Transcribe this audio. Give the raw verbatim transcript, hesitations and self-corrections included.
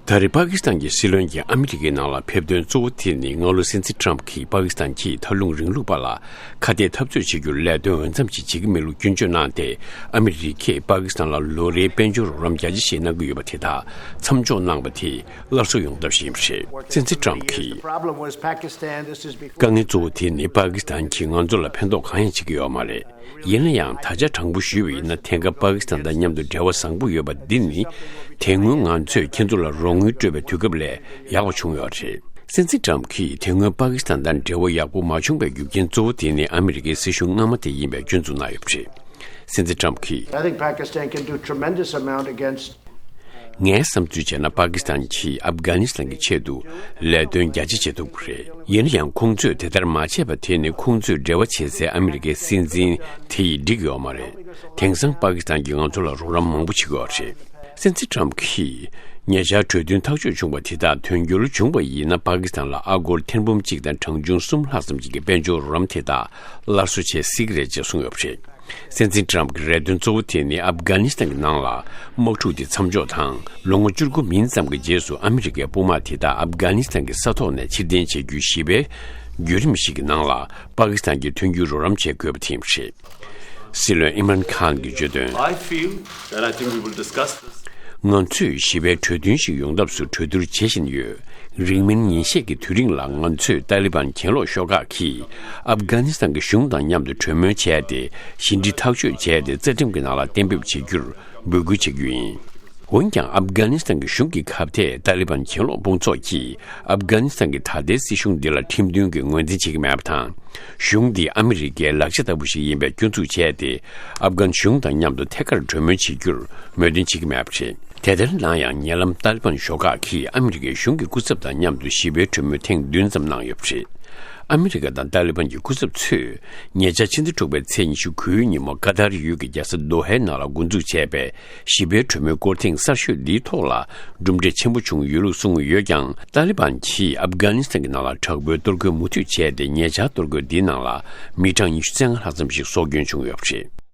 ད་རེས་པ་ཀི་སི་ཐན་གྱི་སྲིད་བློན་གྱིས་ཨ་མི་རི་ཀའི་ནང་ལ་ཕེབས་དོན་གཙོ་བོ་དེ་ནི་སྔ་ལོ་སྲིད་འཛིན་ཏྲམ་གྱིས་པ་ཀི་སི་ཐན་གྱིས་མཐའ་ལྷུང་རིང་ལུགས་པ་ལ་ཁ་གཏད་འཐབ་རྩོད་བྱེད་རྒྱུར་ལས་དོན་འོས་འཚམ་ཞིག་བྱེད་ཀྱི་མེད་ལུགས་སྐྱོན་བརྗོད་གནང་སྟེ། ཨ་མི་རི་ཀས་པ་ཀི་སི་ཐན་ལ་ལོ་རེའི་དཔལ་འབྱོར་རོགས་རམ་བརྒྱ་ཆ་བཞི་གནང་གི་ཡོད་པ་དེ་དག་མཚམས་འཇོག་གནང་བ་དེས་སླར་གསོ་ཡོང་ཐབས་ཤེས་ཡིན་པ་རེད། སྲིད་འཛིན་ཏྲམ་གྱིས། དཀའ་ངལ་གཙོ་བོ་དེ་ནི་པ་ཀི་སི་ཐན་གྱིས་ང་ཚོ་ལ་ཕན་ཐོགས་གང་ཡང་བྱེད་ཀྱི་ཡོད་མ་རེད། ཡིན་ན་ཡང་ད་ཆ་དྲང་པོ་ཞུས་པ་ཡིན་ན། ཐེངས་འགའ་པ་ཀི་སི་ཐན་དང་མཉམ་དུ་འབྲེལ་བ་བཟང་པོ་ཡོད་པ་འདི་ནི་དེ་སྔོན་ང་ཚོས་ཁྱེད་ཚོ་ལ་རོགས་དངུལ་སྤྲོད་པའི་དུས་སྐབས་ལས་ཡག་པ་བྱུང་ཡོད་རེད། སྲིད་འཛིན་ཏྲམ་གྱིས་དེ་སྔོན་པ་ཀི་སི་ཐན་དང་འབྲེལ་བ་ཡག་པོ་མ་བྱུང་བའི་རྒྱུ་རྐྱེན་གཙོ་བོ་དེ་ནི་ཨ་མི་རི་ཀའི་སྲིད་གཞུང་སྔ་མ་དེ་ཡིན་པའི་སྐྱོན་འཛུགས་གནང་ཡོད་པ་རེད། སྲིད་འཛིན་ཏྲམ་གྱིས། I think Pakistan can do tremendous amount against ངའི་བསམ་ཚུལ་བྱས་ན། པ་ཀི་སི་ཐན་གྱིས་ཨབ་གྷ་ནི་སི་ཐན་གྱི་ཆེད་དུ་ལས་དོན་རྒྱ་ཆེ་བྱེད་ཐུབ་ཀྱི་རེད། ཡིན་ན་ཡང་ཁོང་ཚོས་དེ་ལྟར་མ་བྱས་པ་དེ་ནི་ཁོང་ཚོས་འབྲེལ་བ་བྱེད་སའི་ཨ་མི་རི་ཀའི་སྲིད་འཛིན་དེ་ཡིས་འགྲིག་ཡོད་མ་རེད། དེང་སང་པ་ཀི་སི་ཐན་གྱིས་ང་ཚོ་ལ་རོགས་རམ་མང་པོ་བྱེད་ཀྱི་ཡོད་རེད། སྲིད་འཛིན་ཏྲམ་གྱིས་ཉེ་ཆར་གྲོས་མཐུན་ཐག་གཅོད་བྱུང་བ་དེ་དག་དོན་འཁྱོལ་བྱུང་བ་ཡིན་ན། པ་ཀི་སི་ཐན་ལ་ཨ་སྒོར་ཐེར་འབུམ་གཅིག་དང་གྲངས་ཆུང་གསུམ་ལྷག་ཙམ་ཞིག་གི་དཔལ་འབྱོར་རོགས་རམ་དེ་དག་སླར་གསོ་བྱེད་སྲིད་ཀྱི་རེད་ཅེས་གསུངས་ཡོད་པ་རེད། སྲིད་འཛིན་ཏྲམ་གྱི་རེ་འདུན་གཙོ་བོ་དེ་ནི་ཨབ་གྷ་ནི་སི་ཐན་གྱི་ནང་ལ་དམག་འཁྲུག་དེ་མཚམས་འཇོག་དང་། ལོ་ངོ་བཅུ་དགུ་མིན་ཙམ་གྱི་རྗེས་སུ་ཨ་མི་རི་ཀའི་དཔུང་དམག་དེ་དག་ཨབ་གྷ་ནི་སི་ཐན་གྱི་ས་ཐོག་ནས་ཕྱིར་འཐེན་བྱེད་རྒྱུའི་ཞི་བའི་བརྒྱུད་རིམ་ཞིག་གི་ནང་ལ་པ་ཀི་སི་ཐན་གྱིས་མཐུན་འགྱུར་རོགས་རམ་བྱེད་དགོས་པ་དེ་ཡིན་པ་རེད། སྲིད་བློན་ཨིམ་རན་ཁཱན་གྱིས་བརྗོད་དོན། I feel that I think we will discuss this. ང་ཚོས་ཞི་བའི་གྲོས་མཐུན་ཞིག་ཡོང་ཐབས་སུ་གྲོས་བསྡུར་བྱེད་བཞིན་ཡོད། རིང་མིན་ཉིན་ཤས་ཀྱི་དུས་རིང་ལ་ང་ཚོས་ཏཱ་ལི་བན་གྱེན་ལོག་ཤོག་ཁག་གིས་ཨབ་གྷ་ནི་སི་ཐན་གྱི་གཞུང་དང་མཉམ་དུ་གྲོས་མོལ་བྱས་ཏེ། ཞི་འགྲིག་ཐག་གཅོད་བྱས་ཏེ། རྩ་ཁྲིམས་ཀྱི་ནང་ལ་གཏན་འབེབས་བྱེད་རྒྱུར་འབོད་སྐུལ་བྱེད་རྒྱུ་ཡིན། འོན་ཀྱང་ཨབ་གྷ་ནི་སི་ཐན་གྱི་གཞུང་གི་ཁ་གཏད་ཏཱ་ལི་བན་གྱེན་ལོག་དཔུང་ཚོགས་ཀྱིས་ཨབ་གྷ་ནི་སི་ཐན་གྱི་ད་ལྟའི་སྲིད་གཞུང་འདི་ལ་ཁྲིམས་མཐུན་གྱི་ངོས་འཛིན་བྱེད་ཀྱི་མེད་པ་དང་། གཞུང་འདི་ཨ་མི་རི་ཀའི་ལག་ཆ་ལྟ་བུ་ཞིག་ཡིན་པའི་སྐྱོན་འཛུགས་བྱས་ཏེ། ཨབ་གྷན་གཞུང་དང་མཉམ་དུ་ཐད་ཀར་གྲོས་མོལ་བྱེད་རྒྱུར་མོས་མཐུན་བྱེད་ཀྱི་མེད་པ་རེད། དེ་ལྟར་ན་ཡང་། ཉེ་ལམ་ཏཱ་ལི་བན་ཤོག་ཁག་གིས་ཨ་མི་རི་ཀའི་གཞུང་གི་སྐུ་ཚབ་དང་མཉམ་དུ་ཞི་བའི་གྲོས་མོལ་ཐེངས་བདུན་ཙམ་གནང་ཡོད་པ་རེད། ཨ་མི་རི་ཀ་དང་ཏཱ་ལི་བན་གྱི་སྐུ་ཚབ་ཚོས་ཉེ་ཆར་ཕྱི་ཟླ་དྲུག་པའི་ཚེས་ཉི་ཤུ་དགུའི་ཉིན་མོ་ཀ་ཏར་ཡུལ་གྱི་རྒྱལ་ས་དོ་ཧའི་ནང་ལ་འགོ་འཛུགས་བྱས་པའི་ཞི་བའི་གྲོས་མོལ་སྐོར་ཐེངས་གསར་ཤོས་འདིའི་ཐོག་ལ་གྲུབ་འབྲས་ཆེན་པོ་བྱུང་ཡོད་ལུགས་གསུངས་ཡོད་ཀྱང་། ཏཱ་ལི་བན་གྱིས་ཨབ་གྷ་ནི་སི་ཐན་གྱི་ནང་ལ་དྲག་པོའི་གཏོར་རྒོལ་མུ་མཐུད་བྱས་ཏེ། ཉེ་ཆར་གཏོར་རྒོལ་འདིའི་ནང་ལ་མི་གྲངས་ཉི་ཤུ་རྩ་ལྔ་ལྷག་ཙམ་ཞིག་སྲོག་སྐྱོན་བྱུང་ཡོད་པ་རེད།